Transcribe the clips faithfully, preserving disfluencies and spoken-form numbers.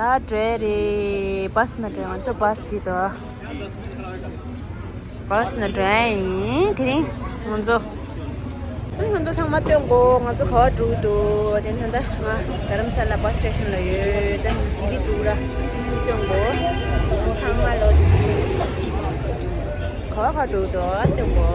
ད་འགྲོ་ཡ་རེད། བཱས་ནང་འགྲོ་ཡ། ང་ཚོ་བཱས་གི་འདུག་བཱས་ནང་འགྲོ་ཡ་ཡིན། དེ་རིང་ང་ཚོ། ཨ་ནི་ང་ཚོ་ཚང་མ་སྟོན་གོ། ང་ཚོ་ག་པར་འགྲོ་གི་འདུག་དེ་ནས་ད་ང་རྡ་རམ་ས་ལ་བཱས་སི་ཊེ་ཤན་ལ་ཡོད། ད་འདི་གི་འགྲོ་ར་སྟོན་གོ། ཚང་མ་ལོ། ག་པར་ག་འགྲོ་གི་འདུག་སྟོན་གོ།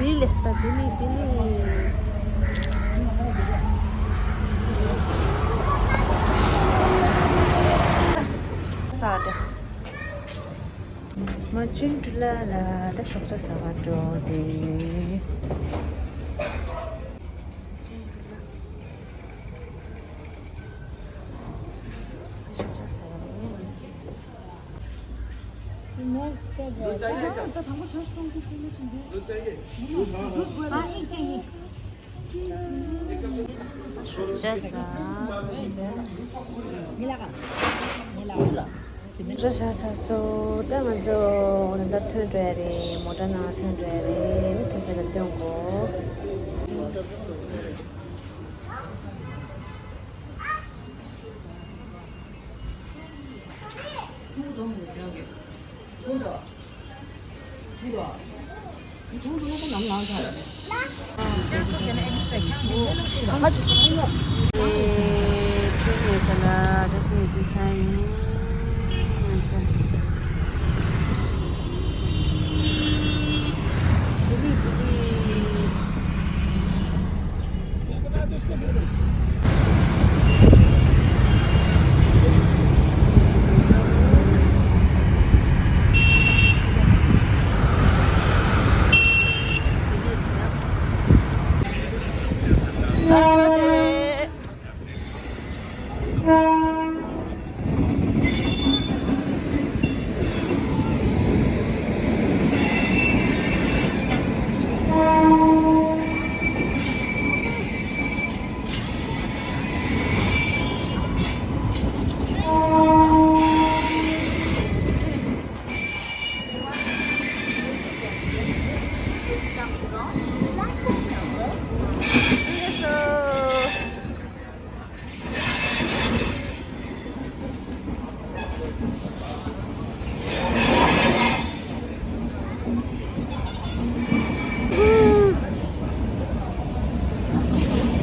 Bilis ta bili bili. Sa de. Ma chin tu la la da shok sa sa wa do de. Next step है। तो हमको सर्च करके फिर से दूध चाहिए? हाँ, एक चाहिए। जैसा। मिला का? मिला का? བཟོ་བྱ་ས་སོ། ད་ང་ཚོ་ད་ལྟ་ཐོན་འགྲོ་ཡ་རེད། མོ་ཊ་ནང་ཐོན་འགྲོ་ཡ་རེད། ནི་ཐོན་ཚར་ན་སྟོན་གོ།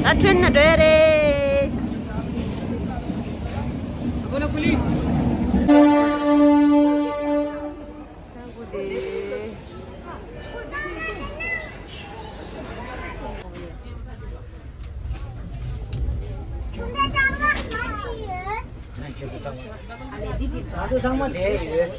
ད་ཁྲོན་ན་འགྲོ་ཡ་རེད། ང་ཚོ་ཚང་མ་བསྡད་ཡོད།